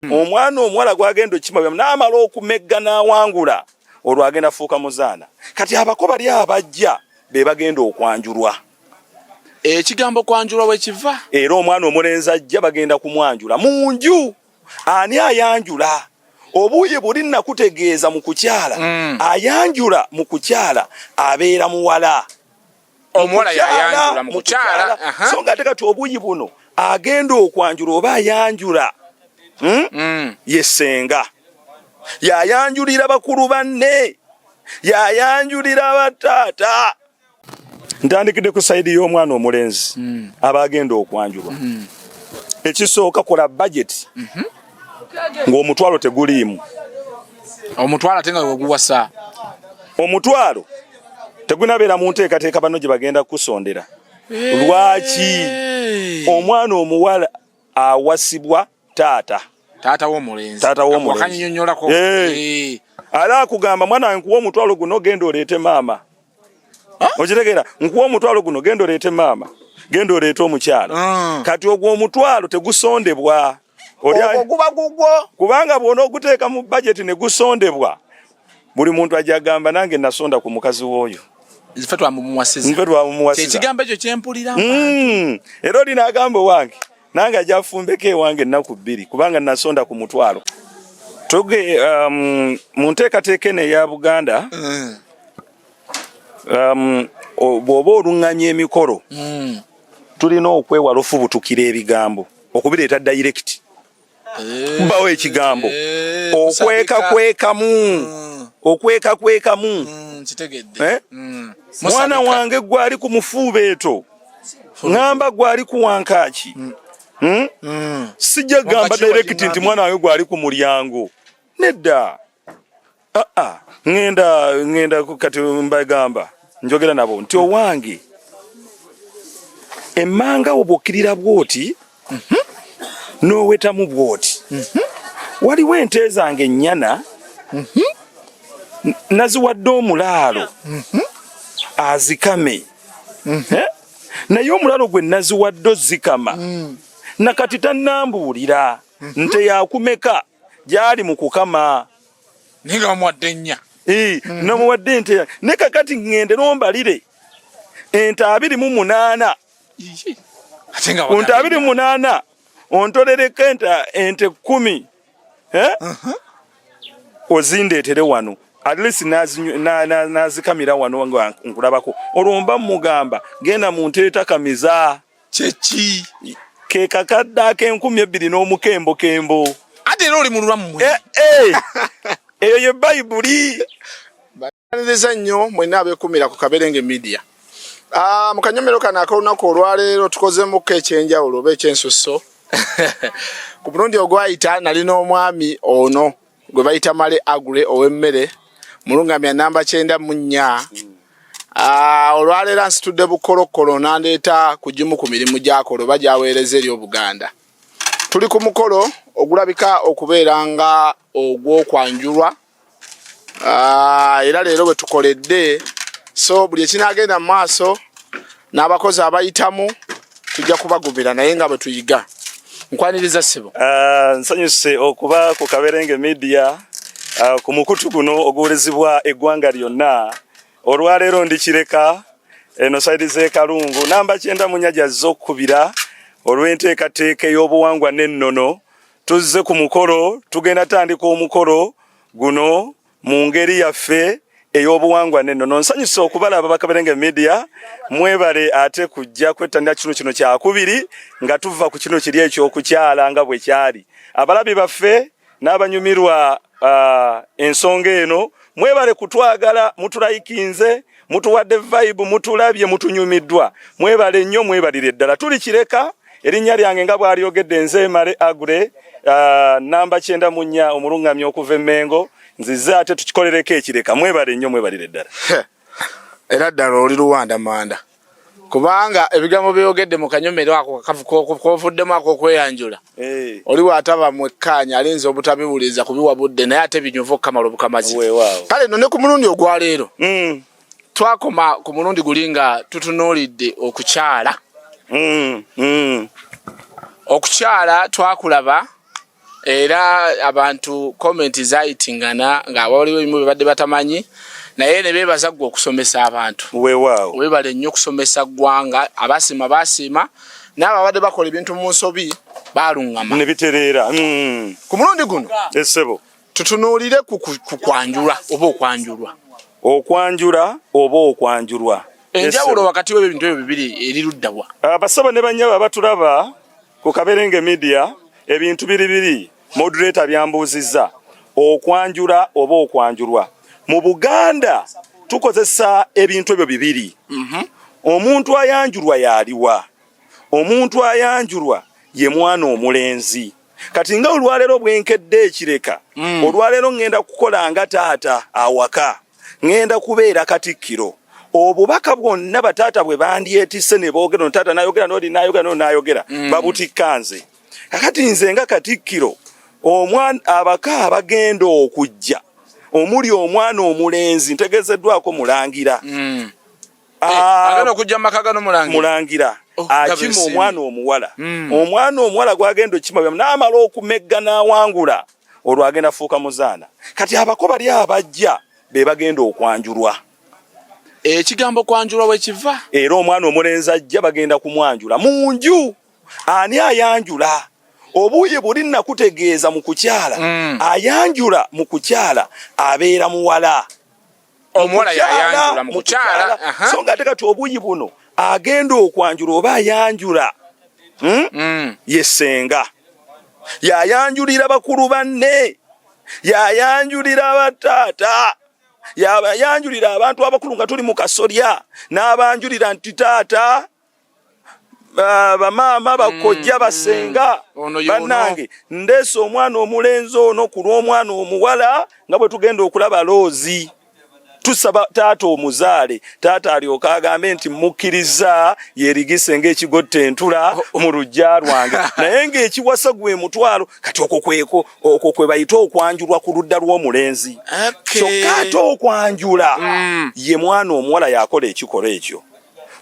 Omwana omuwala gwagenda okukima n'amala okumegga n'awangula, olwo agenda fuuka muzaana. Kati abako bali abajja be bagenda okwanjulwa. Ekigambo kwanjulwa wekiva. Era omwana omulenzi ajja bagenda kumwanjula mu nju. Ani ayanjula? Obuuyi buli nakutegeeza mu kukyala. Ayanjula mu kukyala abeera muwala. Omuwala yayanjula mu kukyala. So nga ate kati obuuyi buno agenda okwanjula oba ayanjula ye ssenga, yayanjulira bakulu banne, yayanjulira bataata. Ntandikidde ku side y'omwana omulenzi aba agenda okwanjulwa. Ekisooka, kola budget ng'omutwalo teguliimu. Omutwalo ate nga weguwasa. Omutwalo tegunabeera mu nteekateeka bano gye bagenda kukusondera. Lwaki? Omwana omuwala awasibwa taata. Taata w'omulenzi. Taata w'omulenzi. Akanyinyonnyolako. Ala akugamba, "Mwana wange, nkuwa omutwalo guno, genda oleete maama." Okitegeera? "Nkuwa omutwalo guno, genda oleete maama, genda oleete omukyala." Kati ogwo omutwalo tegusondebwa. Ogwo guba gugwo. Kubanga bw'ona oguteeka mu bajeti ne gusondebwa, buli muntu ajja agamba, "Nange nasonda ku mukazi w'oyo." Nfe twamumuwasiza. Nfe twamumuwasiza. Ekigambo ekyo kyempulira. Era oli n'agamba, "Owange nange ajja afumbeko ewange ennaku 2 kubanga nasonda ku mutwalo." Toge mu nteekateeka eno eya Buganda, bw'oba oluŋŋamya emikolo, tulina okwewala ofubutukira ebigambo okubireeta direct. Kubawo ekigambo okwekakwekamu, okwekakwekamu. Kitegedde. Eh? Mwana wange, gwali ku mufuubeeto, ŋŋamba gwali ku wankaaki. Sijja gamba Wankaaki direct nti wagiŋŋambye. "Mwana wange gwali ku mulyango." Nedda, aa, ŋŋenda kati mbagamba, njogera nabo nti, "Owange, emmanga wo bw'okkirira bw'oti n'owetamu bw'oti, waliwo ente zange ennyana naziwadde omulaalo azikame. Eh? Naye omulaalo gwe naziwadde ozikama nakati tannambuulira nte yakumeka gyali mu kukama." Naye nga bamuwadde nnya. Eh, namuwadde ente ne kakati ŋŋende nombalire ente 28. Ate nga Ku nte 28 ontolereko ente 10, eh? Ozindeetere wano, at least nazikamira wano nga nkulabako. Olwo mba mugamba, "Genda mu nte etakamiza." Kyeki? Ke kakadde ak'e2000 n'omukembokembo. Ate era oli mululwammwe. Eh, eh, eyo ye Bayibuli. Aniriza nnyo mwenna abeekumira ku Kaberenge Media. Mu kanyomero kano ak'olunaku olwaleero tukozemuko ekyenjawulo oba ekyensusso. Ku mulundi ogwayita nalina omwami ono gwe bayita Male Agre ow'emmere, mulungamya namba 94. Olwaleero ansitudde bukolokolo n'andeeta ku gimu ku mirimu gy'akola oba gy'aweereza eri Obuganda. Tuli ku mukolo ogulabika okubeera nga ogw'okwanjulwa. Era leero bwe tukoledde, so buli ekinaagenda mu maaso n'abakozi abayitamu tujja kubagumira, naye nga bwe tuyiga. Nkwaniriza, ssebo. Nsanyuse okuba ku Kaberenge Media, ku mukutu guno oguwulizibwa eggwanga lyonna. Olwaleero ndi Kireka, eno side z'e Kalungu, namba 94 gyazze okukubira olw'enteekateeka ey'obuwangwa n'ennono. Tuzze ku mukolo, tugenda tandika omukolo guno mu ngeri yaffe ey'obuwangwa n'ennono. Nsanyuse okubalaba, Bakaberenge Media, mwebale ate kujja kwettanira kino. Kino kyakubiri nga tuva ku kino kiri ekyokukyala nga bwe kyali. Abalabi baffe n'abanyumirwa ensonga eno, mwebale kutwagala, mutulayikinze, mutuwadde vibe, mutulabye, mutunyumiddwa. Mwebale nnyo, mwebalire ddala. Tuli Kireka. Erinnya lyange nga bw'alyogedde, nze Male Agre, namba 94, omulungamya okuva Emmengo. Nzize ate tukikolereko Ekireka. Mwebale nnyo, mwebalire ddala. Era ddala oli luwanda manda, kubanga ebigambo byogedde mu kanyomero ako kovuddemu ak'okweyanjula, oli bw'ataba mwekkaanya alinza obutabiwuliriza kubiwa budde, naye ate binyuvu okukamala obukamazi. Kale nno ne ku mulundi ogwaleero, twakoma ku mulundi guli nga tutunuulidde okukyala. Okukyala twakulaba. Era abantu comment zayitingana nga waliwo ebimu bebadde batamanyi, naye ne beebaza ggwe okusomesa abantu. Weewaawo. Weebale nnyo okusomesa ggwanga. Abasiima basiima, n'abo abadde bakola ebintu mu nsobi baaluŋŋama ne bitereera. Ku mulundi guno Essebo, tutunuulire ku kwanjula oba okwanjulwa. Okwanjula oba okwanjulwa, enjawulo wakati w'ebintu ebyo bibiri eri luddawa? Abasabo ne bannyabo abatulaba ku Kaberenge Media, ebintu biri biri moderator byambuuzizza, okwanjula oba okwanjulwa. Mu Buganda tukozesa ebintu ebyo bibiri. Omuntu ayanjulwa yaliwa? Omuntu ayanjulwa ye mwana omulenzi. Kati nga olwaleero bwenkedde ekireka, olwaleero ŋŋenda kukola nga taata awaka, ŋŋenda kubeera katikkiro. Obubaka bwonna bataata bwe bandyetisse ne boogera, ono taata n'ayogera, n'oli n'ayogera, n'oli n'ayogera, babutikka nze. Kakati nze nga katikkiro, omwana abaka abagenda okujja omuli omwana omulenzi ntegezeddwako mulangira. Agenda okujja mu maka gano mulangira. Mulangira. Oh, akima gabesiimye. Omwana omuwala, omwana omuwala gwagenda okukima n'amala okumegga n'awangula, olwo agenda fuuka muzaana. Kati abako bali abajja be bagenda okwanjulwa. Ekigambo kwanjulwa wekiva. Era omwana omulenzi ajja bagenda kumwanjula mu nju. Ani ayanjula? Obuuyi buli nakutegeeza mu kukyala. Ayanjula mu kukyala abeera muwala. Omuwala Mu kukyala, yayanjula mu kukyala. So nga ate kati obuuyi buno agenda okwanjula oba ayanjula, Ye ssenga yayanjulira bakulu banne, yayanjulira bataata, yayanjulira abantu abakulu nga tuli mu kasolya, n'abanjulira nti taata, bamaama, bakojja, basenga, Ono y'ono. bannange, ndeese omwana omulenzi ono ku lw'omwana omuwala nga bwe tugenda okulaba loozi. Tusaba taata omuzaale, taata alyoka agambe nti mukkiriza yeerigise ng'ekigotta entula mu luggya lwange, naye ng'ekiwasa gwe mutwalo. Kati okwo kweko, okwo kwe bayita okwanjulwa ku ludda lw'omulenzi. Kyokka ate okwanjula ye mwana omuwala yakola ekikolwa ekyo,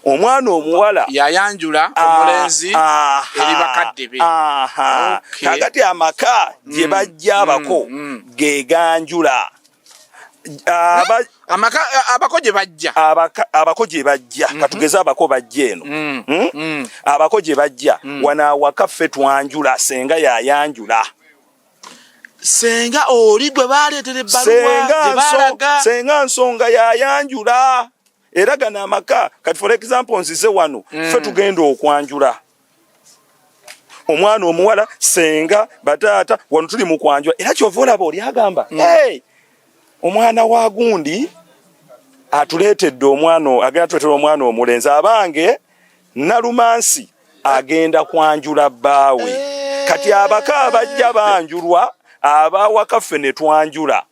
omwana omuwala yayanjula omulenzi eri bakadde be. Aha. Kakati amaka gye bajja abako geganjula. Amaka abako gye bajja. Abako gye bajja, katugeze abako bajja eno. Abako gye bajja wano awaka, ffe twanjula, senga yayanjula. Senga oli gwe baleetera ebbaluwa Senga gye balaga. Senga nsonga yayanjula. Era gano amaka kati, for example, nzize wano, ffe tugenda okwanjula omwana omuwala, senga, bataata, wano tuli mu kwanjula. Era kyova olaba oli agamba, "Hey, omwana wa gundi atuleetedde omwana, agenda tuleetera omwana omulenzi." Abange, Nalumansi agenda kwanjula bbaawe. Kati abaka abajja banjulwa, abawaka ffe ne twanjula.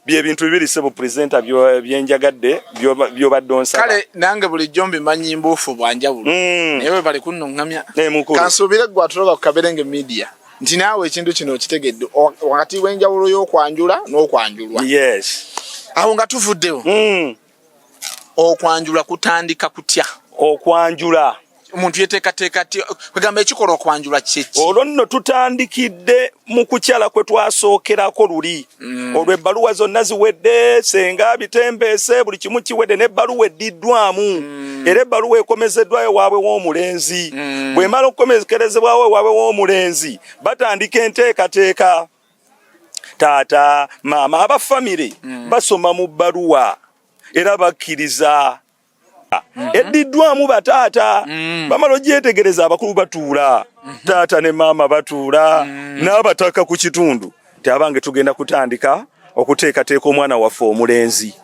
Byebintu bibiri, sebo presenter, byenjagadde byobadde onsaba. Kale nange bulijjo mbimanyi mbuufu bwanjawulo, naye we bali kunnuŋŋamya. Eh, mukulu. Kansuubire gwe atulaba ku Kaberenge Media nti naawe ekintu kino okitegedde wakati w'enjawulo y'okwanjula n'okwanjulwa. Yes. Awo nga tuvuddewo, okwanjula kutandika kutya? Okwanjula. Omuntu yeteekateeka ti kwegamba ekikola okwanjula kyeki? Olwo nno tutandikidde mu kukyala kwe twasookerako luli. Olwo ebbaluwa zonna ziwedde, senga bitembeese, buli kimu kiwedde, n'ebbaluwa eddiddwamu. Era ebbaluwa ekomezeddwayo waabwe w'omulenzi. Bw'emala okukomekerezebwawo ewaabwe w'omulenzi, batandika enteekateeka. Taata, maama, aba famire basoma mu bbaluwa era bakkiriza eddiddwamu. Bataata bamala ogyetegereza, abakulu batuula, taata ne maama batuula n'abataka ku kitundu ti abange, tugenda kutandika okuteekateeka omwana waffe omulenzi.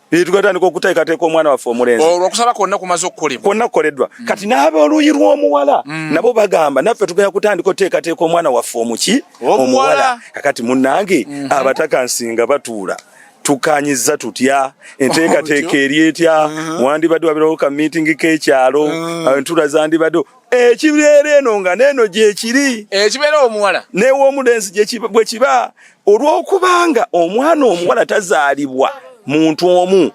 Tugatandika okuteekateeka omwana waffe omulenzi. Olwo okusaba kwonna kumaze okukolebwa. Kwonna kukoleddwa. Kati n'ab'oluuyi lw'omuwala nabo bagamba, naffe tugenda kutandika okuteekateeka omwana waffe omuki? Omuwala. Omuwala. Kakati munnange, abataka nsinga batuula, tukanyiza tutya enteekateeka eri etya? Wandibadde wabirawo ka meeting k'ekyalo, entuula zandibadde ekibeera eno nga n'eno gyekiri. Ekibeera omuwala. N'ew'omulenzi bwe kiba, olw'okubanga omwana omuwala tazaalibwa muntu omu.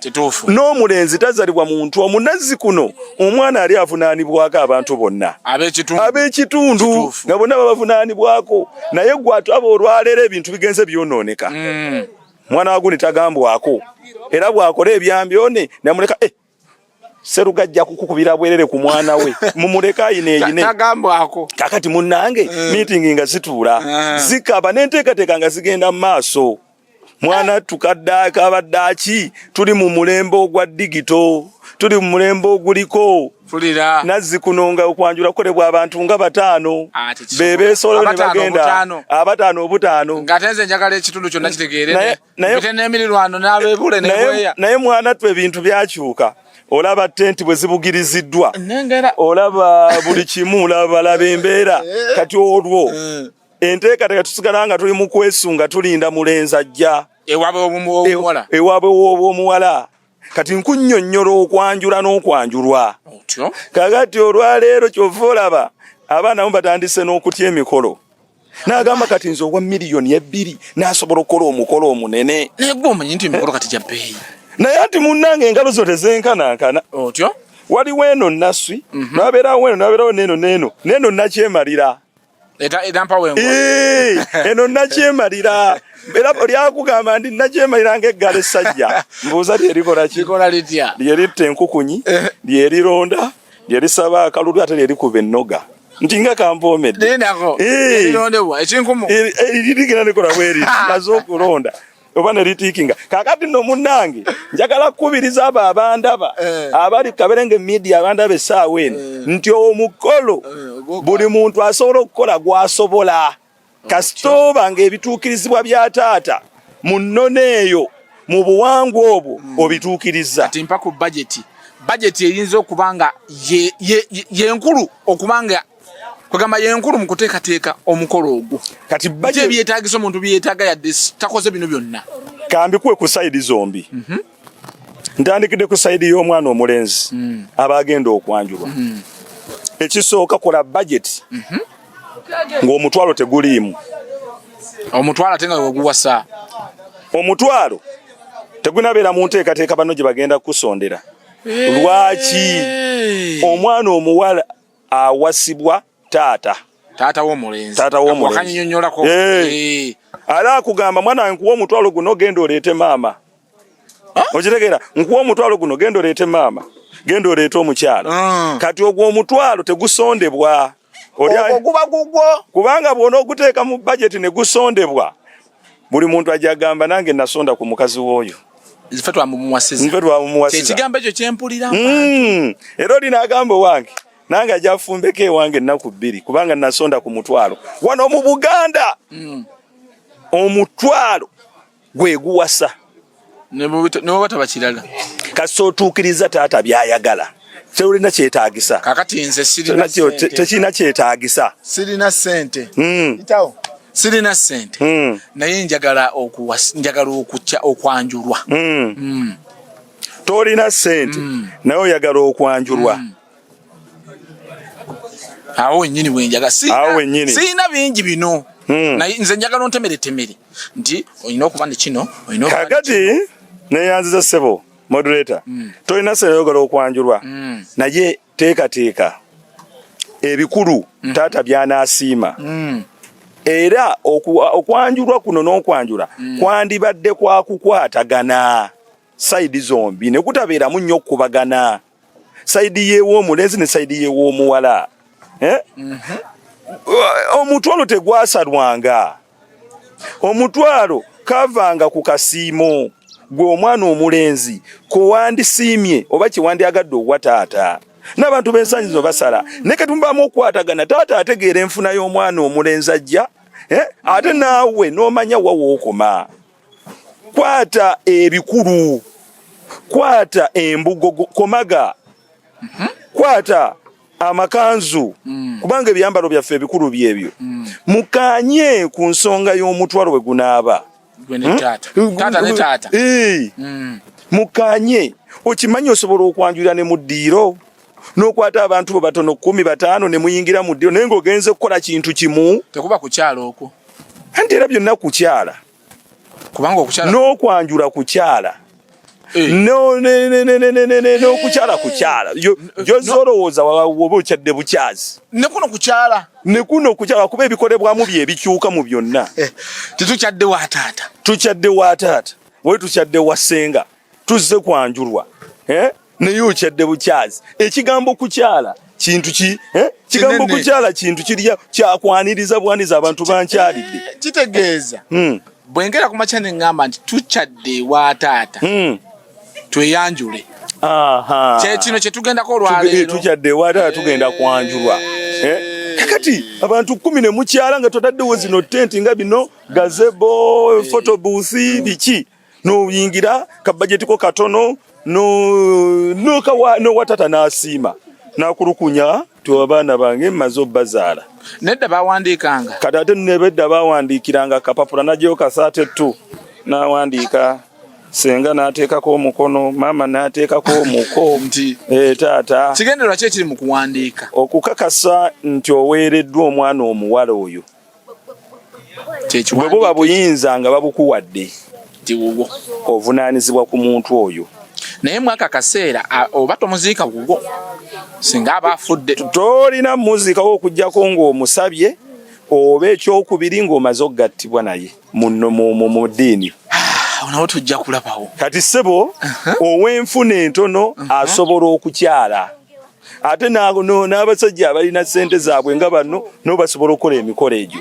Kituufu. N'omulenzi tazalibwa muntu omu. Nazzi kuno omwana ali avunaanibwako abantu bonna ab'ekitundu nga bonna babavunaanibwako, naye gwe atwaba olwaleero ebintu bigenze byonooneka. Mwana wa gundi tagambwako, era bw'akola ebyambyone namuleka Seruga ajja kukukubira bwerere ku mwana we, mumuleke ayine eyine. Tagambwako. Kakati munnange, meeting nga zituula, zikaba n'enteekateeka nga zigenda mu maaso. Mwana tukaddaako abaddaaki, tuli mu mulembe ogwa digital, tuli mu mulembe oguliko Fulira. Nazzi kuno nga okwanjula kukolebwa abantu nga bataano. Ah, tekisobola. Bebeesoloyo ne Abataano bagenda obutaano. Abataano obutaano. Ng'ate nze njagala ekitundu kyonna kitegeere. Naye- N'emirirwano n'abeebule nebweya. Naye mwana twe ebintu byakyuka, olaba tenti bwe zibugiriziddwa, Nengera. olaba buli kimu, olaba laba embeera. Kati olwo enteekateeka tusigala nga tuli mu kwesunga, tulinda mulenzi ajja ewaabwe omuwala. Ewaabwe w'omuwala. Kati nkunnyonnyola okwanjula n'okwanjulwa. Otyo. Kakati olwaleero kyova olaba abaana bo batandise n'okutya emikolo, n'agamba kati nze owa 2 miliyoni n'asobola okukola omukolo omunene. Naye gwe omanyi nti emikolo kati gya bbeeyi. Naye ati munnange engalo zo tezenkanankana. Otyo. Waliwo eno naswi, nabeerawo eno, nabeerawo neeno neeno neeno nakyemalira. Etampa wengo. Eno nakyemalira, era olyakugamba nti nakyemalira ng'eggalo essajja. Mbuuza, lyerikola ki? Likola litya? Lyeritta enkukunyi, lyerironda, lyerisaba akalulu, ate lyerikuba ennoga nti nga kampoomedde. Lindako. Erirondebwa ekinkumu. Ligenda likola bweri, maze okulonda oba ne litiikinga. Kakati nno munnange, njagala kukubiriza abo abandaba, abali Kaberenge Media, abandaba essaawa eno, nti omukolo buli muntu asobola okukola gwasobola, kasita oba ng'ebituukirizibwa bya taata mu nnono eyo, mu buwangwa obwo, obituukiriza. Kati mpa ku bajeti. Bajeti eyinza okuba nga yenkulu okuba nga kwegamba yenkulu mu kuteekateeka omukolo ogwo. Kati Biki budget ebyetaagisa omuntu byetaaga yadde takoze bino byonna? Kambikuwe ku side zombi. Ntandikidde ku side y'omwana omulenzi aba agenda okwanjulwa. Ekisooka, kola budget ng'omutwalo teguliimu. Omutwalo ate nga weguwasa? Omutwalo tegunabeera mu nteekateeka bano gye bagenda kukusondera. Lwaki? Omwana omuwala awasibwa taata. Taata w'omulenzi. Taata w'omulenzi. Wakanyinyonnyolako. Ala akugamba, mwana wange, nkuwa omutwalo guno, genda oleete maama. Okitegeera? Nkuwa omutwalo guno, genda oleete maama, genda oleete omukyala. Kati ogwo omutwalo tegusondebwa. Ogwo guba gugwo. Kubanga bw'onooguteeka mu bajeti ne gusondebwa, buli muntu ajja agamba, nange nasonda ku mukazi w'oyo. Nfe twamumuwasiza. Nfe twamumuwasiza. Kyekigambo ekyo kyempulira. Era oli n'agamba, owange nange ajja afumbeko ewange ennaku 2 kubanga nasonda ku mutwalo. Wano mu Buganda omutwalo gwe guwasa. Newaba taba kirala. Kasita otuukiriza taata byayagala, tolina kyetaagisa. Kakati nze sirina sente. Tekirina kyetaagisa. Sirina sente. Itawo. Sirina sente. Naye njagala njagala okukya okwanjulwa. Tolina sente, naye oyagala okwanjulwa. Awo wennyini wenjaga. Awo wennyini. Sirina bingi bino. Naye nze njagala ontemeretemere nti olina okuba ne kino, olina okuba ne Kakati neyanziza ssebo moderator. Tolina sente, oyagala okwanjulwa, naye teekateeka ebikulu taata by'anaasiima. Era okwanjulwa kuno n'okwanjula kwandibadde kwa kukwatagana side zombi, ne kutabeeramu nnyo okukubagana side y'ew'omulenzi ne side y'ew'omuwala, eh? Omutwalo tegwasalwanga, omutwalo kavanga ku kasiimo gwe omwana omulenzi kowandisiimye oba kyewandyagadde owa taata. N'abantu b'ensangi zino basala, naye ketumubaamu okukwatagana, taata ategeera enfuna y'omwana omulenzi ajja, eh? Ate naawe n'omanya wa wookoma. Kwata ebikulu, kwata embugo, komaga, kwata amakanzu, kubanga ebyambalo byaffe ebikulu byebyo. Mukanye ku nsonga y'omutwalo bwe gunaaba. Gwe ne taata. Taata ne taata. Mukanye. Okimanyi osobola okwanjulira ne mu ddiiro n'okwata abantu bo batono, 15, ne muyingira mu ddiiro, naye ng'ogenze kukola kintu kimu. Tekuba kukyala okwo. Anti era byonna kukyala. Kubanga okukyala N'okwanjula kukyala. Eh. N'okukyala kukyala gyozza olowooza woba okyadde bukyazi. Ne kuno kukyala. Ne kuno kukyala kuba ebikolebwamu bye bikyuka mu byonna. Eh, tetukyadde wa taata. Tukyadde wa taata. We tukyadde wa ssenga. Tuzze kwanjulwa. Eh? Naye okyadde bukyazi. Ekigambo kukyala kintu ki eh? Kigambo kukyala kintu kirya kyakwaniriza bwaniza abantu bankyalidde. Eh, kitegeeza. Bwengera ku makya ne ŋŋamba nti tukyadde ewa taata. Tweyanjule. Kye kino kye tugendako olwaleero. Tukyadde ewa taata tugenda kwanjulwa. Eh? Kakati abantu 10 ne mukyala nga totaddewo zino tenti nga bino gazebo, photo booth biki. N'oyingira ka budget ko katono n'owatata n'asiima n'akulukunya ti abaana bange mmaze obbazaala. Nedda bawandiikanga. Kati ate nebedda bawandiikiranga kapapula n'aggyayo kasaate ttu n'awandiika senga n'ateekako omukono maama n'ateekako omuko nti taata. Kigendererwa ki ekiri mu kuwandiika? Okukakasa nti oweereddwa omwana omuwala oyo. Bwe buba buyinza nga babukuwadde nti wuwo ovunaanyizibwa ku muntu oyo. Naye mwaka kaseera oba tomuziika wuwo singa aba afudde. Tolina muziikawo okuggyako ng'omusabye oba ekyokubiri ng'omaze okugattibwa naye mu ddiini. Nawo tujja kulabawo. Kati ssebo ow'enfuna entono asobola okukyala. Ate n'abasajja abalina ssente zaabwe nga bano nabo basobola okukola emikolo egyo.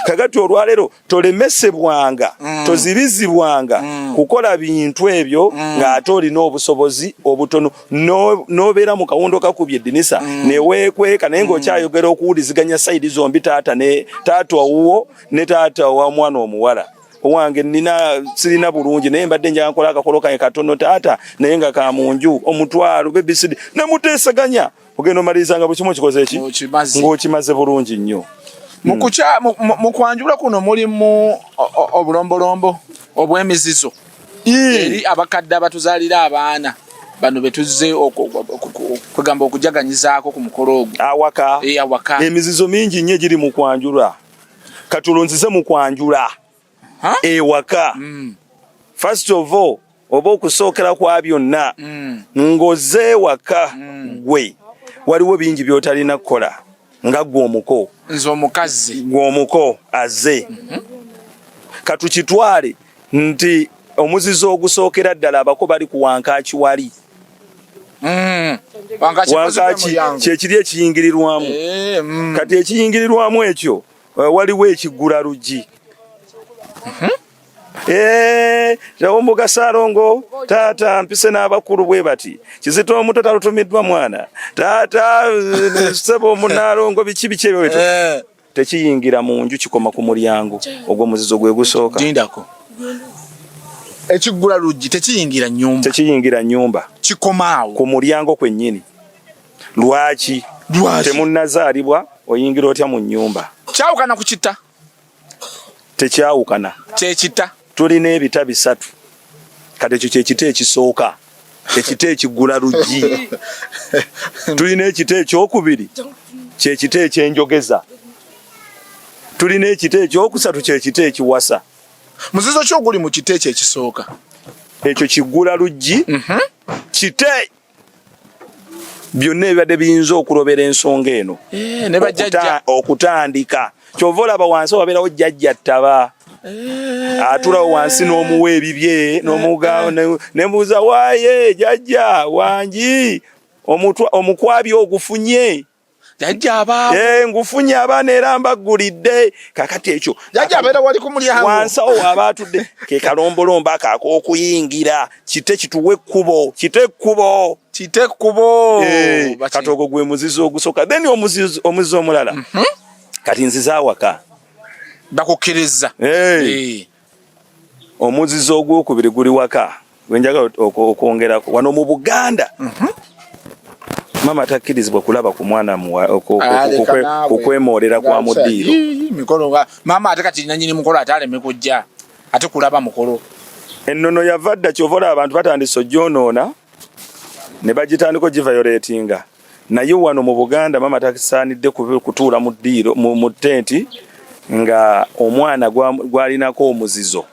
Kakati olwaleero tolemesebwanga, tozibizibwanga kukola bintu ebyo ng'ate olina obusobozi obutono n'obeera mu kawundo kakubye eddinisa ne weekweka naye ng'okyayogera okuwuliziganya sayidi zombi taata ne taata owuwo ne taata ow'omwana omuwala. Owange nina sirina bulungi naye mbadde njagala nkola akakolo kange katono taata naye nga ka mu nju omutwalo bebisidi ne muteesaganya ogenda omaliriza nga buli kimu okikoze eki ng'okimaze bulungi nnyo. Mu kwanjula kuno mulimu obulombolombo obw'emizizo eri abakadde abatuzaalira abaana bano be tuzze kwegamba okujaganyizaako ku mukolo ogwo. Awaka. Awaka. Emizizo mingi nnyo egiri mu kwanjula. Katulonzize mu kwanjula. Ewaka. First of all, oba okusookera kwa byonna ng'ozze ewaka gwe waliwo bingi by'otalina kukola nga gwe omuko. Nze omukazi. Gwe omuko azze. Katukitwale nti omuzizo ogusookera ddala abako bali ku wankaaki wali. Wankaaki kyekiri ekiyingirirwamu. Kati ekiyingirirwamu ekyo waliwo ekiggula luggi. Ombuga Ssaalongo taata mpise n'abakulu bwe bati Kizito omuto talutumiddwa mwana taata ssebo omunaalongo biki biki ebyo bito tekiyingira mu nju kikoma ku mulyango ogwo muzizo gwe gusooka. Lindako. Ekiggula luggi tekiyingira nnyumba. Tekiyingira nnyumba. Kikoma awo. Ku mulyango kwennyini. Lwaki? Temunnazaalibwa oyingira otya mu nnyumba? Kyawukana ku kita. Tekyawukana. Kyekita. Tulina ebita bisatu. Kati ekyo kyekita ekisooka. Ekita ekiggula luggi. Tulina ekita ekyokubiri kyekita ekyenjogeza. Tulina ekita ekyokusatu kyekita ekiwasa. Muzizo ki oguli mu kita ekyo ekisooka? Ekyo kiggula luggi. Kite byonna ebibadde biyinza okulobera ensonga eno ne bajjajja okutandika. Ky'ova olaba wansi wabeerawo jjajja ttaba. Atulawo wansi n'omuwa ebibye n'omubuuza waaye jjajja wangi omukwabi ogufunye. Jjajja abaawo. Ngufunye abaana era mbaggulidde. Kaakati ekyo jjajja abeera wali ku mulyango. Wansi awo w'aba atudde ke kalombolombo ako ak'okuyingira. Kite kituwe ekkubo, kite ekkubo. Kite ekkubo. Kati ogwo gwe muzizo ogusooka. Then omuzizo omulala. Kati nzize awaka. Bakukkiriza. Omuzizo ogwokubiri guli waka. Gwe njagala okwongerako. Wano mu Buganda. Mama takkirizibwa kulaba ku mwana kukwemoolera kwa mu ddiiro. Mama ate kati nannyini mukolo ate aleme kujja ate kulaba mukolo. Ennono yava dda ky'ova olaba abantu batandise ogyonoona ne bagitandika ogivayoletinga. Naye wano mu Buganda mama tasaanidde kutuula mu ddiiro mu ttenti nga omwana gwalinako omuzizo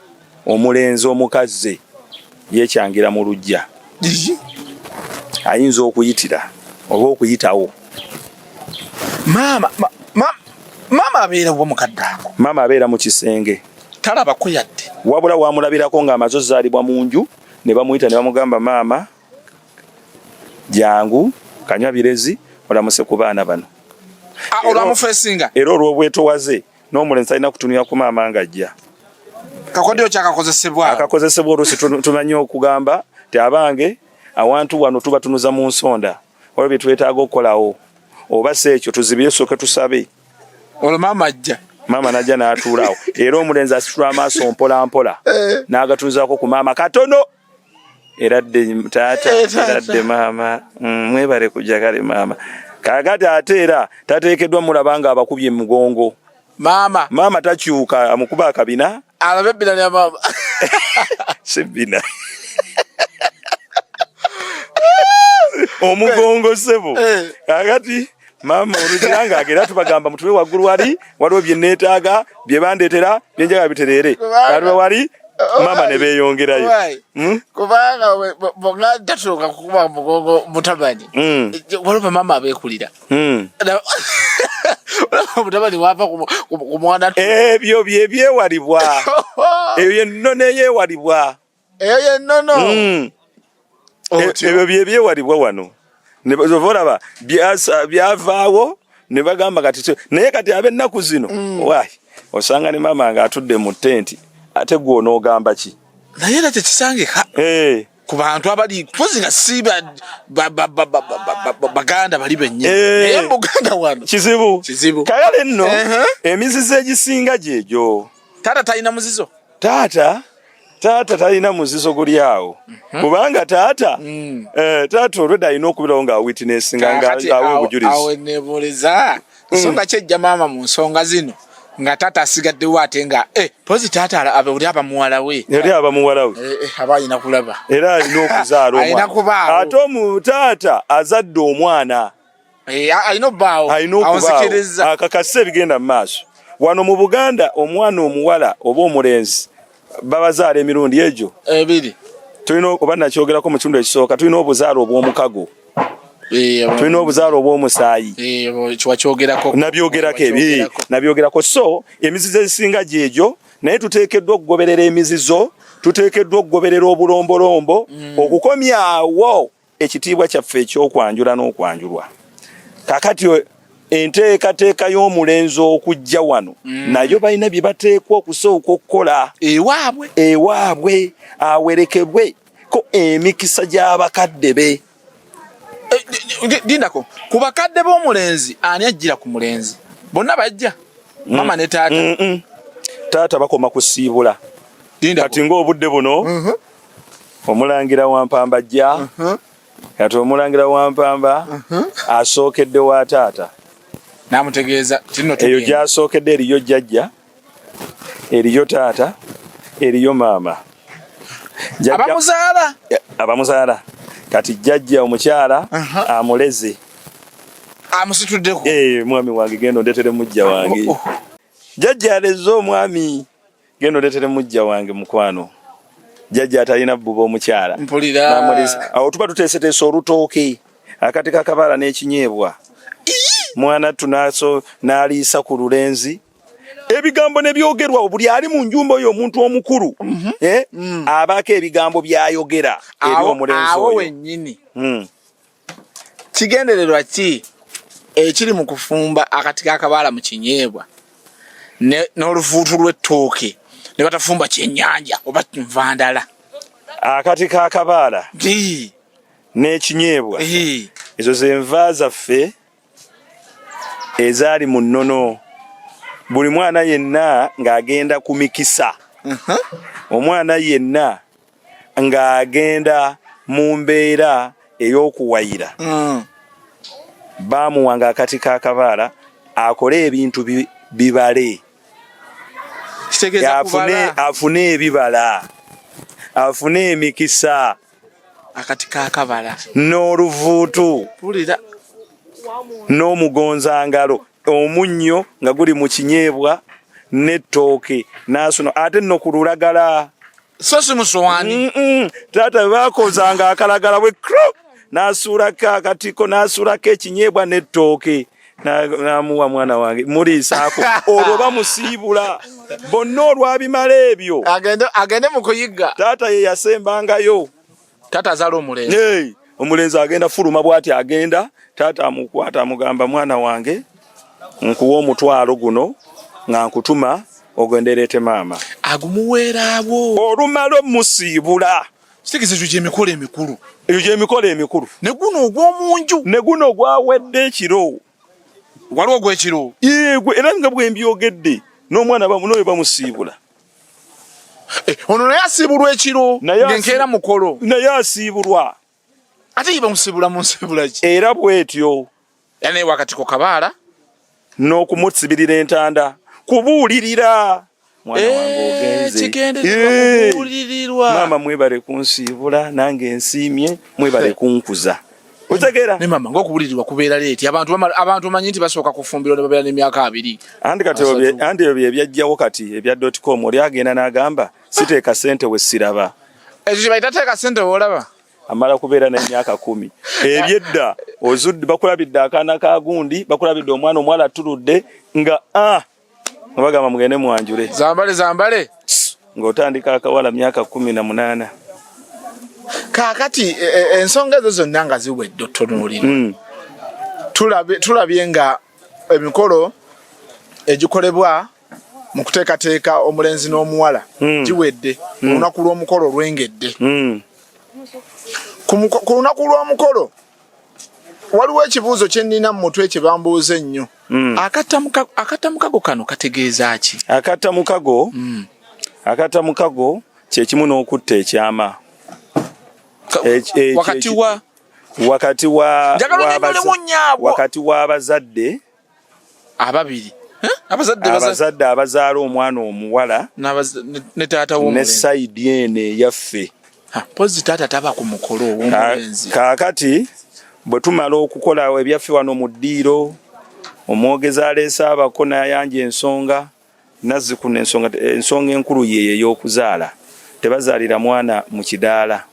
omulenzi omukazi. Yekyangira mu luggya. Ayinza okuyitira oba okuyitawo. Maama ma, ma, maama abeera wa mukadde ako? Maama abeera mu kisenge. Talabako yadde. Wabula wamulabirako ng'amaze ozaalibwa mu nju ne bamuyita ne bamugamba maama jangu kanywa birezi olamuse ku baana bano. Ah, olwamufesinga. Era olw'obwetowaze n'omulenzi talina kutunira ku maama ng'ajja. Kakodyo kyakakozesebwa. Akakozesebwa oluusi tumanyi okugamba nti abange awantu wano tuba tunuza mu nsonda waliwo bye twetaaga okukolawo oba si ekyo tuzibire tusooke tusabe. Olwo maama ajja. Maama n'ajja n'atuulaawo era omulenzi asitula amaaso mpola mpola eh. n'agatunuzaako ku maama katono. Eradde taata eh, eradde maama mm, mwebale kujja kale maama kakati ate era tateekeddwa mulaba nga abakubye mugongo maama maama takyuka amukuba akabina alabe ebbina lya maama si bbina omugongo sebo eh. kakati maama olugira nga agera tubagamba mutube waggulu wali waliwo bye neetaaga bye bandeetera bye njagala bitereere katuba wali maama ne beeyongerayo hmm? Kubanga bwonga tatuuka kukuba mugongo mutabani hmm. Waliwo bamaama abeekulira hmm. Mutabani wava ku mwana ebyo bye byewalibwa eyo yennono eyeewalibwa eyo yennono ebyo bye byewalibwa wano ova olaba byavaawo ne bagamba kati naye kati ab'ennaku zino mm. Wayi osanga ne maama nga atudde mu tenti ate gwe onoogamba ki naye era tekisangika eh. Ku bantu abali mpozi nga si baganda bali bennyini eh. Naye mu Buganda wano kizibu kizibu kale nno emizizo egisinga gyegyo taata talina muzizo taata taata talina muzizo guli awo mhm. Kubanga taata mm. Eh, taata olwedda alina okubeerawo nga witness nga awa obujulizi awo nebuuliza mm. Nsonga ki ejja maama mu nsonga zino nga taata asigaddewo ate nga eh, pozi taata oli aba muwala we eri aba muwala we eh, aba alina kulaba era alina okuzaala omwana ate omu taata azadde omwana alina obbaawo alina okubaawo akakase ebigenda mu maaso wano mu Buganda omwana omuwala oba omulenzi babazaala emirundi egyo ebiri tulina oba nakyogerako mu kitundu ekisooka tulina obuzaala obw'omukago eh, tulina obuzaala obw'omusaayi eh, nabyogerako ebi nabyogerako so emizizo ezisinga gyegyo naye tuteekeddwa okugoberera emizizo tuteekeddwa okugoberera obulombolombo mm. Okukomyawo ekitiibwa kyaffe eky'okwanjula n'okwanjulwa kakati enteekateeka y'omulenzi okujja wano mm. Nayo balina bye bateekwa okusooka okukola ewaabwe ewaabwe awerekebwe ko emikisa gy'abakadde be eh, lindako ku bakadde b'omulenzi ani ajjira ku mulenzi bonna bajja mm. Mama ne taata mm -mm. Taata bakoma kusiibula kati ng'obudde buno mm -hmm. Omulangira wa Mpamba ajja mhm. Kati omulangira wa Mpamba mhm. Asookedde wa taata namutegeeza eyo gyasookedde eriyo jjajja eriyo taata eriyo maama abamuzaala abamuzaala kati jjajja omukyala amuleze amusituddeko eh, mwami wange genda ondetere mujja wange oh, oh. Jjajja aleze omwami genda oletere mujja wange mukwano jjajja atalina bbuba omukyala mpulira awo tuba tuteeseteese olutooke akati kakabaala n'ekinyeebwa mwana ttu n'aliisa ku lulenzi ebigambo ne byogerwa buli ali mu njumba oyo omuntu omukulu mm -hmm. eh? mm. Abaako ebigambo byayogera eri omulenzi oyo wennyini mm. Kigendererwa ki ekiri mu kufumba akati k'akabaala mu kinyeebwa n'olufuutu lw'ettooke ne batafumba kyennyanja oba nva ndala? Akati k'akabaala n'ekinyeebwa ezo ze nva zaffe ezaali mu nnono buli mwana yenna ng'agenda ku mikisa mhm. Omwana yenna ng'agenda mu mbeera ey'okuwayira mm. Baamuwanga akati k'akabaala akole ebintu bibale afune ebibala afune emikisa akati k'akabala n'oluvuutu n'omugonzangalo omunnyo nga guli mu kinyeebwa n'ettooke n'asuno ate nno ku lulagala. So si musowaani. Taata bwe bakozanga akalagala bwe kro n'asuulako akatiko n'asuulako ekinyeebwa n'ettooke n'amuwa mwana wange muliisaako olwo bamusiibula bonna olwabimala ebyo agende mu kuyigga. Taata ye yasembangayo. Taata azaala omulenzi. Hey, omulenzi agenda fuluma bwati agenda taata amukwata amugamba mwana wange nkuwa omutwalo guno nga nkutuma ogendereete maama. Agumuweerawo. Olumala omusiibula. Kitegeeza ekyo gy'emikolo emikulu. Ekyo gy'emikolo emikulu. Ne guno ogw'omu nju. Ne guno gwawedde ekiro. Waliwo ogw'ekiro? Yegwe era nga bwe mbyogedde n'omwana n'oyo bamusiibula. Eh, ono naye asiibulwa ekiro ng'enkeera mukolo. Naye asiibulwa. Ate ye bamusiibula mu nsiibula ki? Era bw'etyo. Era naye wakati ku kabaala. N'okumusibirira entanda. Kubuulirira. Mwana wange eh, ogenze. Kigendererwa kubuulirirwa. Maama mwebale kunsiibula nange nsiimye mwebale kunkuza. Otegeera? Ne maama ng'okubuulirirwa kubeera leeti. Abantu omanyi nti basooka kufumbirwa ne babeera n'emyaka 20. Anti kati anti ebyo bye byajjawo kati ebya dot com oli agenda n'agamba siteeka ssente we siraba. Ekyo kye bayita teeka ssente w'olaba. Amala kubeera n'emyaka 10. Ebyedda ozudde bakulabidde akaana ka gundi bakulabidde omwana omuwala atuludde nga nga bagamba mugende mwanjule. Zambale zambale. Ng'otandika akawala myaka 18. Kaakati ensonga ezo zonna nga ziwedde otunuulirwa. Tulabye nga emikolo egikolebwa mu kuteekateeka omulenzi n'omuwala giwedde. Olunaku lw'omukolo lwengedde. Ku lunaku lw'omukolo waliwo ekibuuzo kye nnina mu mutwe kye bambuuza ennyo. Akatta mukago kano kategeeza ki? Akatta mukago, akatta mukago kye kimu n'okutta ekyama. Wakati wa? Wakati wa, Njagala onyonyolemu nnyo wakati w'abazadde ababiri. Abazadde abazaala omwana omuwala ne taata w'omulenzi. Ne sayidi eno eyaffe. Mpozi taata taba ku mukolo ow'omulenzi. Kaakati bwe tumala okukola ebyaffe wano mu ddiiro, omwogezi aleese abako n'ayanja ensonga, nazzikuno ensonga enkulu ye ey'okuzaala. Tebazaalira mwana mu kidaala.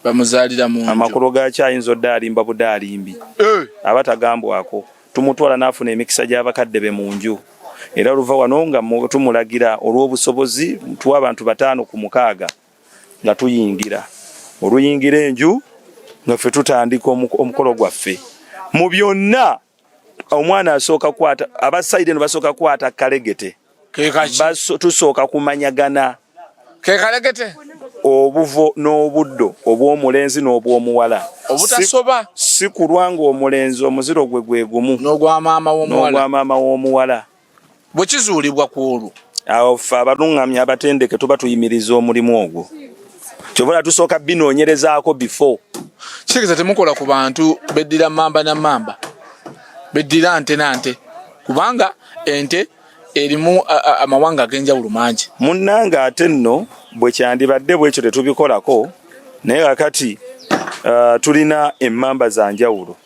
Bamuzaalira mu nju. Amakulu gaakyo ayinza odda alimba budaalimbi. Aba tagambwako. Tumutwala n'afuna emikisa gy'abakadde be mu nju. Era oluva wano nga tumulagira olw'obusobozi tuwa abantu 5 ku 6 nga tuyingira. Oluyingira enju nga ffe tutandika omukolo gwaffe. Mu byonna omwana asooka kukwata, abasaide eno basooka kukwata kalegete. Tusooka kumanyagana. Kekalekete. Obuvo n'obuddo obw'omulenzi n'obw'omuwala. Obutasoba. Si kulwa ng'omulenzi omuziro gwe gwe gumu. N'ogwa maama w'omuwala. N'ogwa maama w'omuwala. Bwe kizuulibwa ku olwo. Awo ffe abalungamya abatendeke tuba tuyimiriza omulimu ogwo. Kyova tusooka binoonyerezaako before. Kitegeeza temukola ku bantu beddira mamba na mamba. Beddira nte na nte. Kubanga ente erimu amawanga ag'enjawulo mangi. Munnange ate nno bwe kyandibadde bwekyo tetubikolako, naye kakati tulina emmamba za njawulo.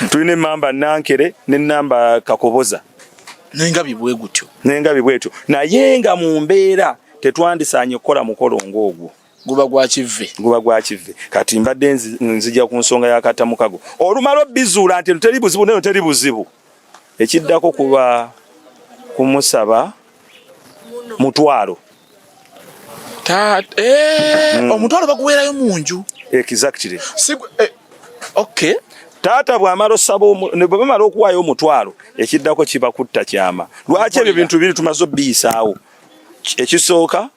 Tulina emmamba Nankere n'ennamba Kakoboza. N'engabi bwe gutyo. N'engabi bwetyo. Naye nga mu mbeera tetwandisaanye kukola mukolo ng'ogwo. Guba gwa kivve. Guba gwa kivve. Kati mbadde nzija ku nsonga ya katta mukago. Olumala obizuula nti teri buzibu neno teri buzibu. Ekiddako kuba kumusaba mutwalo. Omutwalo baguweerayo mu nju. Exactly. Okay. Taata bw'amala osaba ne bwe bamala okuwaayo omutwalo, ekiddako kiba kutta kyama. Lwaki ebyo bintu biri tumaze obbiyisaawo? Ekisooka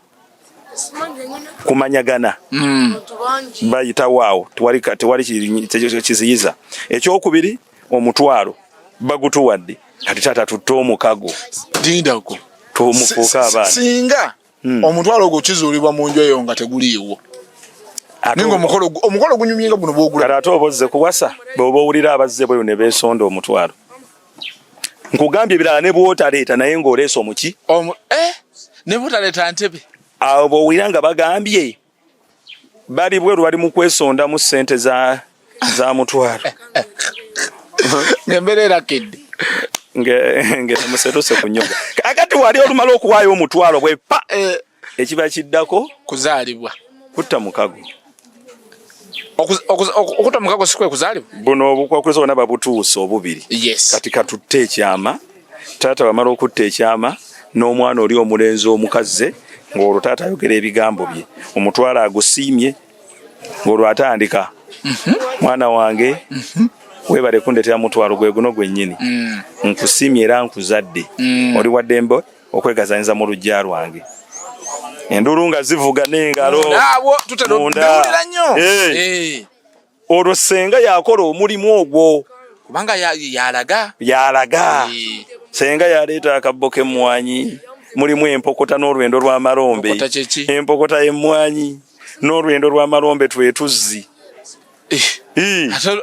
kumanyagana. Bayitawo awo, tewali kiziyiza. Ekyokubiri omutwalo bagutuwadde. Kati taata tutte omukago. Lindako. Tumufuuka abaana. Singa omutwalo ogwo kizuulibwa mu nju eyo nga teguliiwo. Ninga omukolo gunyumye nga guno bw'ogula. Kati ate oba ozze kuwasa, bw'oba owulira abazze bweru ne beesonda omutwalo. Nkugambye ebirala ne bw'otaleeta naye ng'oleese omuki? Ne bw'otaleeta ntebe. Awo bw'owulira nga bagambye bali bweru bali mu kwesondamu ssente za mutwalo. Ng'embeera erakedde. Nge musetuse ku nnyumba. Kakati wali olumala okuwaayo omutwalo bwe pa. Ekiba kiddako kuzaalibwa. Kutta mukago. Okutta mukago si kwe kuzaalibwa? Buno obukwakulizo bwonna babutuusa obubiri. Yes. Kati katutte ekyama. Taata bw'amala okutta ekyama n'omwana oli omulenzi omukazze ng'olwo taata ayogera ebigambo bye. Omutwalo agusiimye ng'olwo atandika. Mwana wange weebale kundetera mutwalo gwe guno gwennyini. Nkusiimye era nkuzadde. Oli wa ddembe okwegazanyiza mu luggya lwange. Enduulu nga zivuga n'engalo. Munda nnyo. Olwo ssenga yakola omulimu ogwo. Kubanga yalaga. Yalaga. Ssenga yaleeta akabbo k'emmwanyi mulimu empokota n'olwendo lw'amalombe. Empokota y'emmwanyi n'olwendo lw'amalombe twetuzzi.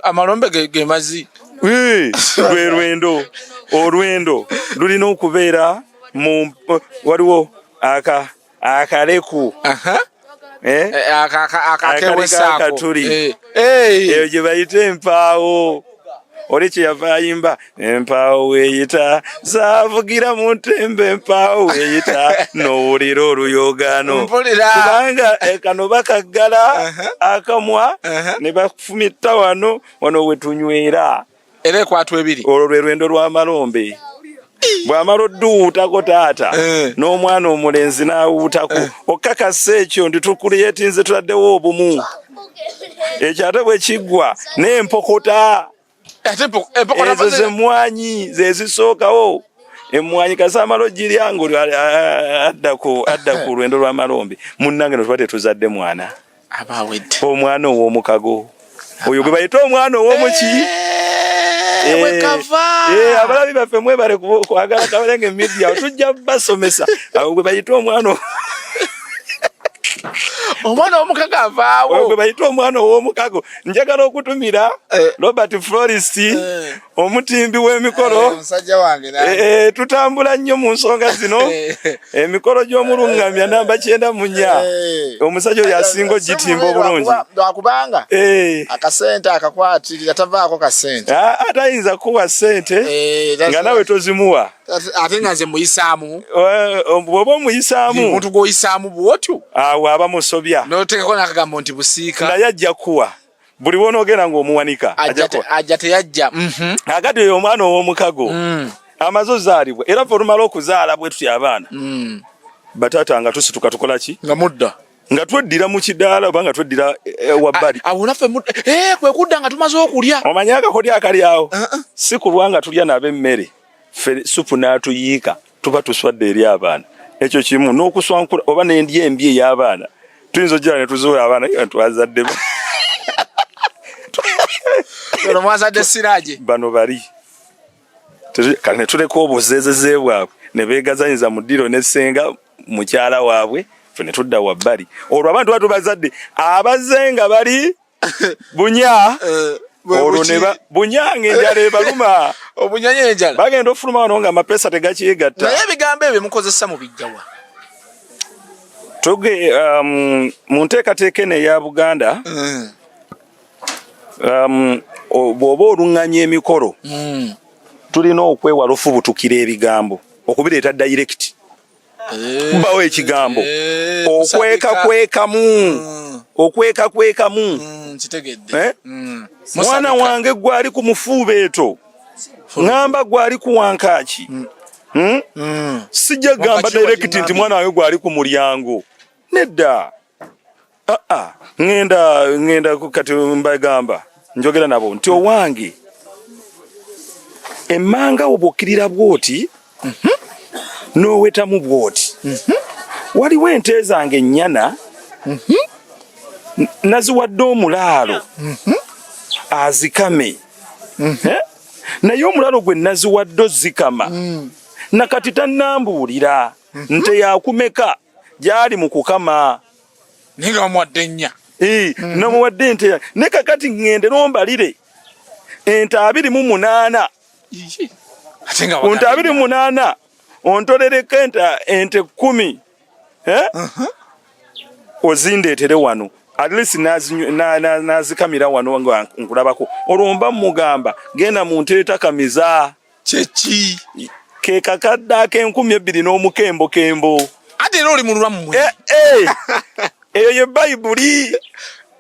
Amalombe ge mazzi. Lwe lwendo. Olwendo lulina okubeera mu waliwo akaleku. Akatuli. Eyo gye bayita empaawo. Oli kye yava ayimba empaawo weeyita zaavugira mu ntembe empaawo weeyita n'owulira oluyogaano kubanga kano bakaggala akamwa ne bafumita wano wano we tunywera era ekwatwa ebiri. Olwo lwe lwendo lw'amalombe. Bw'amala odduwuutako taata n'omwana omulenzi n'awuutako okakasa ekyo nti tukuliyetinze tutaddewo obumu. Ekyo ate bwe kiggwa n'empokota. Ezo zemmwanyi ze zisookawo. Emmwanyi kasita amala ogirya ng'adda ku lwendo lw'amalombe. Munnange no tuba tetuzadde mwana. Omwana ow'omukago. Oyo gwe bayita omwana ow'omuki. Abalabi baffe mwebale kwagala Kaberenge Media, tujja basomesa. Awo gwe bayita omwana omwana ow'omukago avaawo. Oyo gwe bayita omwana ow'omukago. Njagala okutumira Robert Florist, omutimbi w'emikolo. Musajja wange nange. Tutambula nnyo mu nsonga zino. Emikolo gy'omulungamya namba 94. Omusajja oyo asinga ogitimba obulungi. Lwakubanga akasente akakwatirira tavaako kasente. Atayinza kuwa ssente nga nawe tozimuwa. Ate nga nze muyisaamu. Bw'oba omuyisaamu. Omuntu gw'oyisaamu bw'otyo. Awo aba musobya. N'oteekako n'akagambo nti busiika. Naye ajja kuwa. Buli w'onoogenda ng'omuwanika. Ajja teyajja. Akati oyo omwana ow'omukago. Amaze ozaalibwa. Era ffe olumala okuzaala bwe tutyo abaana. Bataata nga tusituka tukola ki? Nga mudda. Nga tweddira mu kidaala oba nga tweddira wabbali. Awo naffe kwe kudda nga tumaze okulya. Omanyi akakodyo akali awo? Si kulwa nga tulya nabo emmere. Ffe supu n'atuyiika tuba tuswadde eri abaana. Ekyo kimu n'okuswankula oba n'endya embi ey'abaana. Tuyinza ojjala ne tuzuula abaana nga twazadde. Bano mwazadde siraje. Bano bali. Kale ne tuleka obuzeezeze bwabwe ne beegazanyiza mu ddiro ne ssenga mukyala waabwe ffe ne tudda wabbali. Olwo abantu batubazadde abazze nga bali bunya olwo ne bunya ng'enjala ebaluma. Obunya enjala. Bagenda ofuluma wano nga amapeesa tegakyegatta. Naye ebigambo ebyo mukozesa mu bijjawa. Tuge mu nteekateeka eno eya Buganda bw'oba oluŋŋamya emikolo tulina okwewala ofubutukira ebigambo okubireeta direct. Kubawo ekigambo okwekakwekamu okwekakwekamu. Mwana wange gwali ku mufuubeeto ŋŋamba gwali ku wankaaki. Sijja gamba direct nti mwana wange gwali ku mulyango. Nedda. Ŋŋenda kati mbagamba njogera nabo nti owange emmanga wo bw'okkirira bw'oti n'owetamu bw'oti. Waliwo ente zange ennyana naziwadde omulaalo azikame. Naye omulaalo gwe naziwadde ozikama nakati tannambuulira nte yakumeka gy'ali mu kukama. Naye nga bamuwadde nnya. Namuwadde ente ne kakati ŋŋende n'ombalire ente 28. Ku nte 28 ontolereko ente 10 ozindeetere wano. At least nazikamira wano nga nkulabako. Olwo mba mugamba genda mu nte etakamiza. Kyeki? Ke kakadde ak'enkumi ebbiri n'omukembokembo. Ate era oli mulwammwe. Eh, eh. Eyo ye Bayibuli.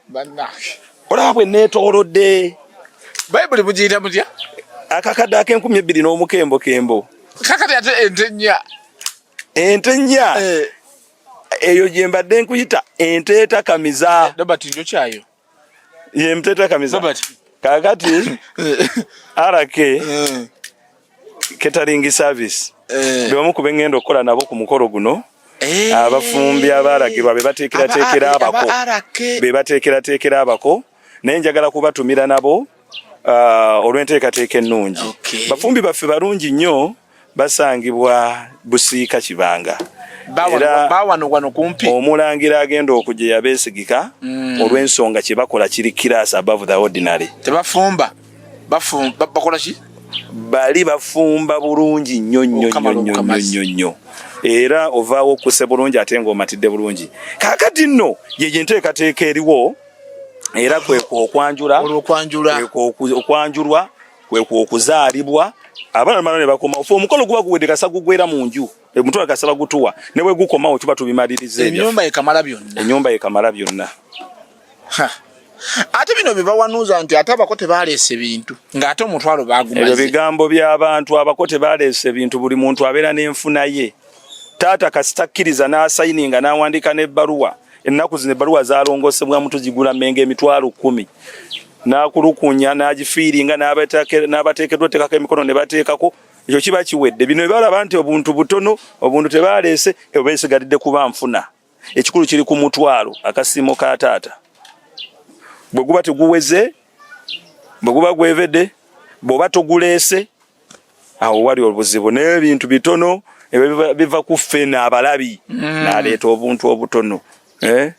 Bannange. Olaba bwe neetoolodde. Bayibuli mugiyita mutya? Akakadde ak'enkumi ebbiri n'omukembokembo. Kakati ate ente nnya. Ente nnya. Eh. Eyo gye mbadde nkuyita ente etakamiza. Robert njokyayo. Ye ente etakamiza. Robert. Kakati RK Catering Service be bamu ku bengenda okukola nabo ku mukolo guno. Abafumbi abalagirwa be bateekerateekera abako, be bateekerateekera abako, naye njagala kubatumira nabo olw'enteekateeka ennungi. Bafumbi baffe balungi nnyo, basangibwa Busiika Kibanga. Era bawano wano kumpi. Omulangira agenda okujja yabeesigika olw'ensonga kye bakola kiri class above the ordinary. Tebafumba, bakola ki? Bali bafumba bulungi nnyo nnyo nnyo nnyo nnyo nnyo, era ovaawo okkuse bulungi ate ng'omatidde bulungi. Kaakati nno ye enteekateeka eriwo, era kwe okwanjula, okwanjulwa kwe okuzaalibwa abaana bano ne bakoma. Ofe omukolo guba guwedde, kasa gugwera mu nju, omutwalo kasa bagutuwa, ne bwe gukomawo tuba tubimaliriza. Ennyumba ekamala byonna. Ennyumba ekamala byonna. Ate bino bye bawanuuza nti ate abako tebaleese bintu, ng'ate omutwalo bagumaze. Ebyo bigambo by'abantu, abako tebaleese bintu. Buli muntu abeera n'enfuna ye. Taata kasita akkiriza n'asayininga n'awandiika n'ebbaluwa. Ennaku zino ebbaluwa zalongosebwamu, tugigula Mengo 10,000, n'akulukunya n'agifiiringa n'abateekeddwa oteekako emikono ne bateekako, ekyo kiba kiwedde. Bino balaba nti obuntu butono, obuntu tebaleese, ebyo beesigalidde kuba nfuna. Ekikulu kiri ku mutwalo, akasiimo ka taata bwe guba teguweze, bwe guba gwevedde, bw'oba toguleese, awo wali obuzibu. Naye ebintu bitono ebyo biva ku ffe n'abalabi, n'aleeta obuntu obutono, eh?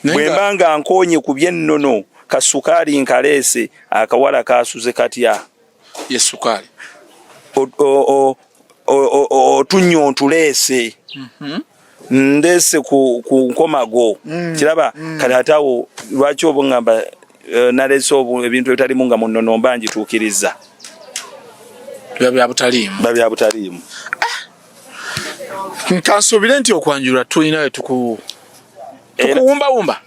Bwe mba nga nkoonye ku by'ennono, kasukaali nkaleese, akawala kasuze katya? Ye sukaali. Otunnyo ntuleese, ndeese ku nkomago, kiraba. Kati ate awo lwaki oba ŋŋamba naleese ebintu ebitalimu nga mu nnono mba ngituukiriza? Biba bya butaliimu. Biba bya butaliimu. Nkansuubire nti okwanjula tulinayo tukuwumbawumba.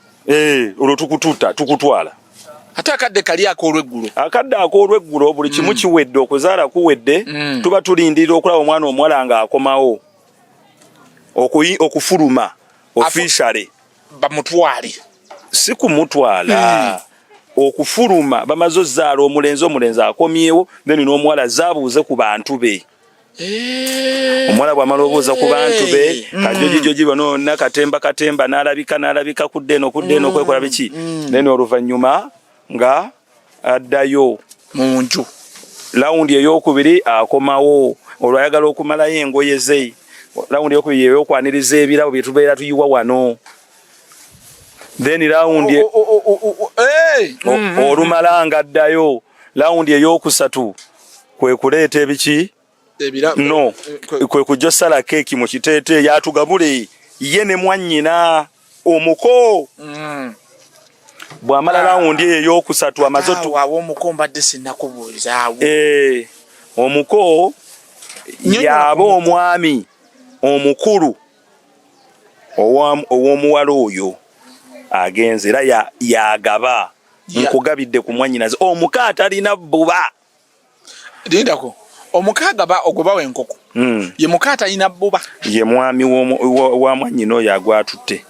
Olwo tukututa tukutwala. Ate akadde kali ak'olweggulo. Akadde ak'olweggulo buli kimu kiwedde, okuzaala kuwedde, tuba tulindirira okulaba omwana omuwala ng'akomawo okufuluma officially. Bamutwale. Si kumutwala, okufuluma bamaze ozaala omulenzi, omulenzi akomyewo, then n'omuwala zaabuuze ku bantu be. Omuwala bw'amala obuuza ku bantu be, kajojijoji bano katemba katemba, n'alabika n'alabika kudda eno kudda eno okwekola biki, then oluvannyuma nga addayo mu nju. Lawundi eyokubiri akomawo olwo ayagala okumalayo engoye ze. Lawundi eyokubiri eyokwaniriza ebirabo bye tubeera tuyiwa wano, then lawundi olumala nga addayo. Lawundi eyokusatu kwe kuleeta ebiki, no kwe kujja osala keeki mu kiteeteeyi atugabule ye ne mwannyina omuko. Bw'amala lawundi eyo eyokusatu amaze awo omuko mbadde sinnakubuulizaawo. Omuko yaba omwami omukulu ow'omuwala oyo agenze, era yagaba nkugabidde ku mwannyinaze omuko atalina bbuba. Lindako, omuka agaba ogubawa enkoko ye muka atalina bbuba? Ye mwami wa mwannyina oyo agwatutte.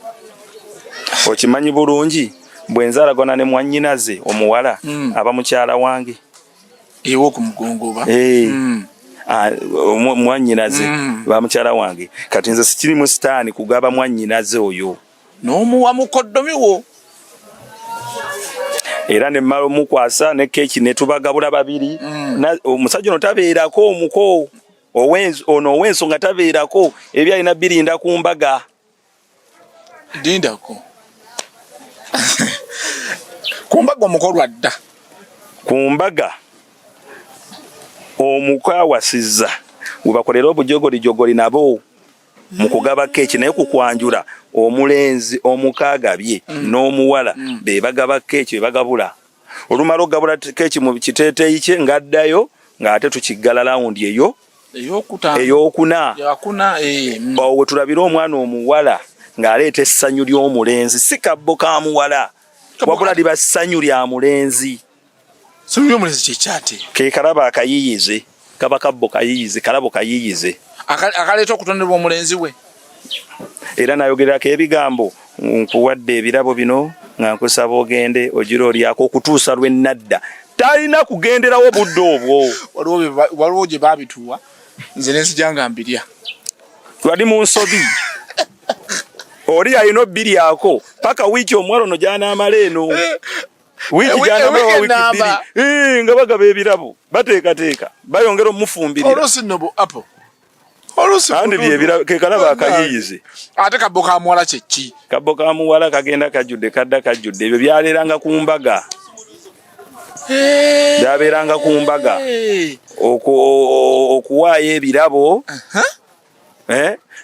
Okimanyi bulungi bwe nzaalagana ne mwannyinaze omuwala, aba mukyala wange. Ewo ku mugongo oba? Mwannyinaze ba mukyala wange. Kati nze sikirimu sitaani kugaba mwannyinaze oyo. N'omuwa mukoddomi wo. Era ne mmala omukwasa ne keeki ne tubagabula babiri. Omusajja ono tabeerako, omuko ono ow'ensonga tabeerako, ebyo alina birinda ku mbaga. Lindako, ku mbaga omuko lwadda? Ku mbaga omuko awasizza we bakolera obujogolijogoli nabo mu kugaba keeki, naye ku kwanjula omulenzi omukaagabye n'omuwala be bagaba keeki, be bagabula. Olumala okugabula keeki mu kiteeteeyi kye ng'addayo, ng'ate tukiggala lawundi eyo. Eyokuna. Awo wetulabira omwana omuwala ng'aleeta essanyu ly'omulenzi, si kabbo ka muwala, wabula liba ssanyu lya mulenzi. Ssanyu ly'omulenzi kyekyate ke kalabo akayiyize, kaba kabbo kayiyize, kalabo kayiyize akaleeta okutondebwa omulenzi we. Era nayogererako ebigambo, nkuwadde ebirabo bino nga nkusaba ogende ogira olyako okutuusa lwe nadda. Talina kugenderawo budde obwo. Waliwo gye babituwa nze nenzija nga mbirya. Wali mu nsobi. Oli alina obbiryako paka wiiki omuwala ono gy'anaamala eno. Wiiki gy'anaamala wiiki bbiri nga bagaba ebirabo, bateekateeka, bayongera omufumbirira. Oluusi nno bu apple. Oluusi Andi byebira ke kalaba akayiyize. Ate kabbo ka muwala kye ki? Kabbo ka muwala kagenda kajjudde, kadda kajjudde. Ebyo byaleeranga ku mbaga. Byabeeranga ku mbaga. Okuwaayo ebirabo.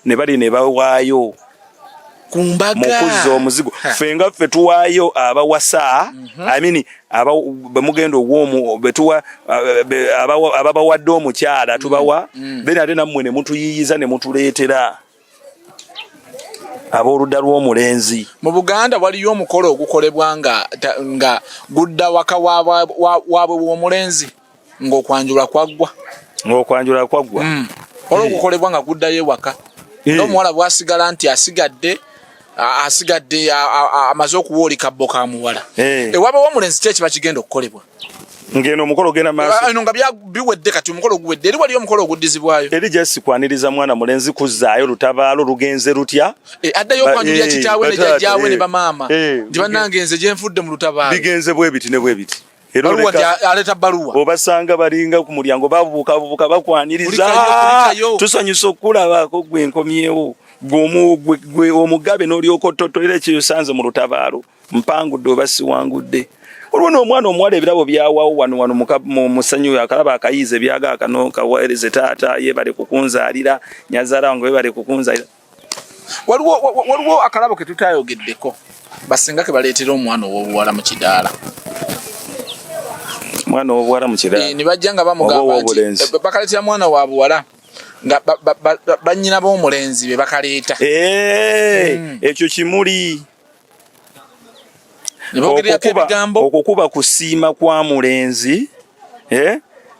Ne bali ne bawaayo. Ku mbaga. Mu kuzza omuzigo. Ffe nga ffe tuwaayo abawasa, I mean, aba, bwe mugenda ow'omu, be tuwa, be, abawa, ababawadde omukyala tubawa, then ate nammwe ne mutuyiiyiza ne mutuleetera ab'oludda lw'omulenzi. Mu Buganda waliyo omukolo ogukolebwa nga gudda waka waabwe w'omulenzi ng'okwanjula kwaggwa. Ng'okwanjula kwaggwa. Olwo ogukolebwa nga guddayo ewaka. N'omuwala bw'asigala nti asigadde amaze okuwa oli kabbo ka muwala. Ewaabwe w'omulenzi ki ekiba kigenda okukolebwa? Ngeno omukolo ogenda maaso. Eno nga biwedde kati omukolo guwedde. Eri waliyo omukolo oguddizibwayo. Eri just kwaniriza mwana mulenzi kuzzaayo lutabaalo lugenze lutya. Addayo okwanjulira kitaawe ne jjajjaawe ne bamaama. Nti bannange nze gye nfudde mu lutabaalo. Bigenze bwe biti ne bwe biti. Era Baluwa nti aleeta bbaluwa. Obasanga balinga ku mulyango babuukabuuka bakwaniriza. Kulikayo, kulikayo. Tusanyusa okukulabako gwe nkomyewo. Gwe omugabe n'olyoka ottotolera ekyosanze mu lutabaalo. Mpangudde oba siwangudde. Olwo n'omwana omuwala ebirabo byawawo wano wano mu musanyu akalaba akayiiza ebyaga akano kaweereze taata yeebale kukunzaalira, nnyazaala wange weebale kukunzaalira. Waliwo akalabo ke tutayogeddeko basinga ke baleetera omwana ow'obuwala mu kidaala. Omwana ow'obuwala mu kidaala. Ne bajja nga bamugamba Oba nti, ow'obulenzi. bakaleetera mwana wa buwala nga bannyina b'omulenzi be bakaleeta. Ekyo kimuli. Ne boogererako ebigambo. Okwo kuba kusiima kwa mulenzi,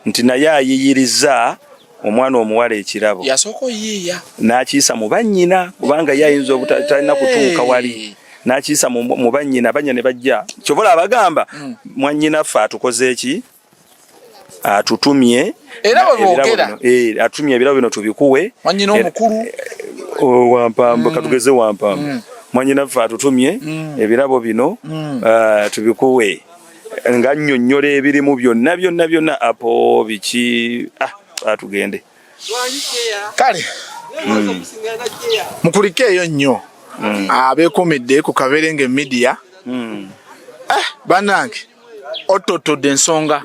nti naye ayiyiriza omwana omuwala ekirabo. Yasooka oyiiya. N'akiyisa mu bannyina, kubanga ye ayinza talina kutuuka wali. N'akiyisa mu bannyina, bannyina ne bajja. Ky'oba olaba bagamba, mwannyinaffe atukoze ki? Atutumye. Era bwe boogera. Atutumye ebirabo bino tubikuwe. Mwannyina omukulu. Wampamba, katugeze wampamba. Mwannyinaffe atutumye ebirabo bino, tubikuwe. Nga nnyonnyola ebirimu byonna, byonna, byonna, apo biki, atugende. Kale. Mukulikeeyo nnyo. Abeekumidde ku Kaberenge Media. Bannange, ottotodde ensonga.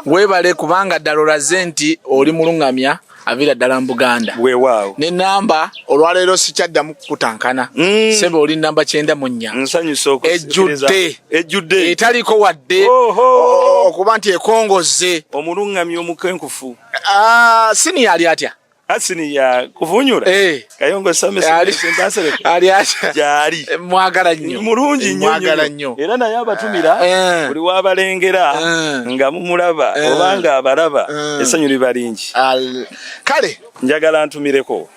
Weebale kubanga ddala olaze nti oli mulungamya aviira ddala mu Buganda. Weewaawo. Ne namba olwaleero sikyaddamu kukutankana. Ssebo oli namba 94. Nsanyuse okusikiriza. Ejjudde. Ejjudde. Etaliko wadde. Oho. Okuba nti ekongozze. Omulungamya omukenkufu. Siniya ali atya? Asini ya kuvunyura. Kayongo Same Same Same. Ali atya? Gyali. Mwagala nnyo. Mulungi nnyo, Mwagala nnyo. nnyo. Era naye abatumira, buli wabalengera, nga mumulaba, oba nga abalaba, essanyu liba lingi. Kale. Njagala ntumireko.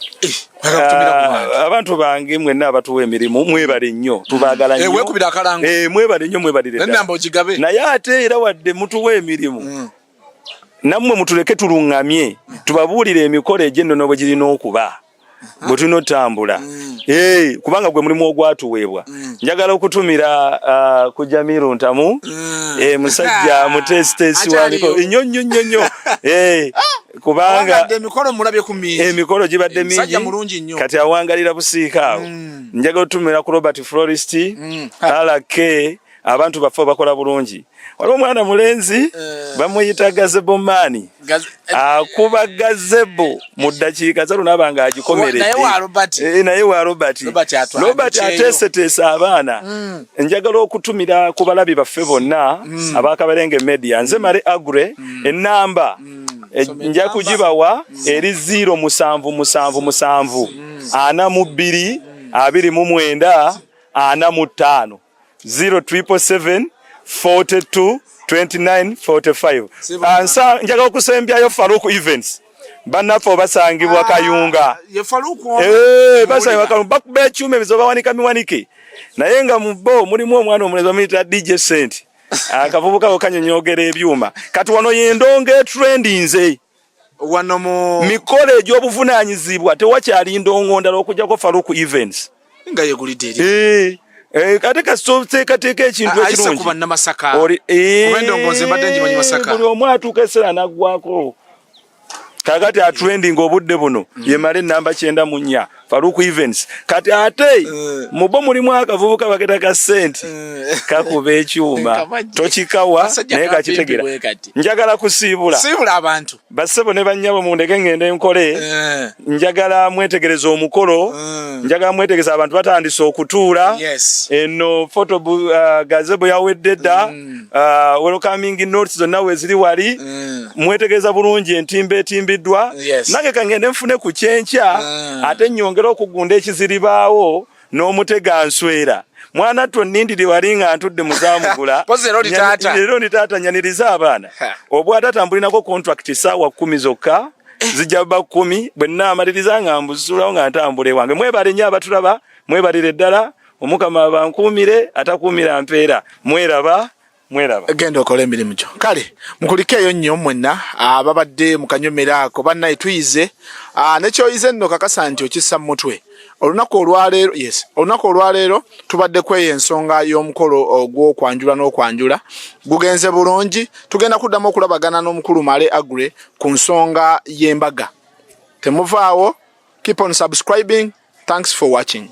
Oyagala kutumira ku bantu. Abantu bange mwenna abatuwa emirimu, mwebale nnyo, tubaagala nnyo. Weekubira akalango. Mwebale nnyo, mwebalire ddala. Ennamba ogigabe. Naye ate era wadde mutuwa emirimu, nammwe mutuleke tuluŋŋamye, tubabuulire emikolo egy'ennono bwe girina okuba, bwe tulina otambula. Kubanga gwe mulimu ogwatuweebwa. Njagala okutumira ku Jamiru Ntamu, musajja muteesiteesi wa Akyaliyo. mikolo. Nnyo, nnyo, nnyo, nnyo. Kubanga Awangadde emikolo mulabye ku mingi. Emikolo gibadde mingi. Musajja mulungi nnyo. Kati awangalira busiika awo. Njagala okutumira ku Robert Florist, RK, abantu baffe bakola bulungi. Waliwo omwana mulenzi, bamuyita Gazebo Man. Akuba gazebo mu ddakiika ssatu n'aba ng'agikomeredde. Naye wa Robert. Naye wa Robert. Robert atwala Robert kyeyo. ateeseteese abaana. Njagala okutumira ku balabi baffe bonna aba Kaberenge Media. Nze Male Agre, ennamba. Nja kugibawa eri 0 7 7 7 42 29 45, 0777 42 29 45. Ansa njagala okusembyayo Faruku Events, bannaffe obasangibwa Kayunga. Ye Faruku. Eh, basangibwa Kayunga, bakuba ekyuma ebizo, bawanika miwanike, naye nga mu bo mulimu omwana omulenzi bamuyita DJ Sent, akavubuka ko kanyonyogera ebyuma. Kati wano yendongo etrendinze. Wano mu mikolo egy'obuvunaanyizibwa tewakyali ndongo ndala okujjako Faruku Events. Nga yegulidde eri. Eh, ate kasita oteekateeka ekintu Ayise ekirungi ku bannamasaka. Oli Kuba endongo nze mbadde ngimanyi Masaka. Buli omu atuuka eseera naggwako. Kakati atrending obudde buno yemala enamba 94, Faruku Events. Kati ate mubo mulimu akavubuka baketa ka senti, kakuba ekyuma. Kamajje. Tokikawa Kasajja naye kapimpi kakitegera. bwe kati. Njagala kusiibula. Siibula abantu. Bassebo ne bannyabo, mundeke ngende nkole. Njagala mwetegereza omukolo. Njagala mwetegereza, abantu batandise okutuula. Eno photo gazebo yawedde dda. Welcoming notes zonna weziri wali. Mwetegereza bulungi entimba etimbiddwa. Nange kangende nfune ku kyenkya, ate nyongere okugunda ekiziribaawo n'omutega nswera. Mwana tto nnindiri wali nga ntudde muzamugula. Pozi leero oli taata. Leero ndi taata, nyaniriza abaana. Obwataata mbulinako contract 10:00 zokka, zijja bba 10 bwe nnaamaliriza nga mbusuulawo nga ntambula ewange. Mwebale nnyo abatulaba, mwebalire ddala. Omukama abankuumire, atakuumira mpeera. Mweraba, mweraba. Genda okole emirimu gyo. Kale mukulikeeyo nnyo mwenna ababadde mu kanyomero ako. Bannaye, tuyize. Nekyoyize nno kakasa nti okissa mu mutwe olunaku olwaleero. Yes, olunaku olwaleero tubadde kweyo ensonga y'omukolo ogw'okwanjula n'okwanjula gugenze bulungi. Tugenda kuddamu okulabagana n'omukulu Male Agre ku nsonga y'embaga. Temuvaawo, keep on subscribing. Thanks for watching.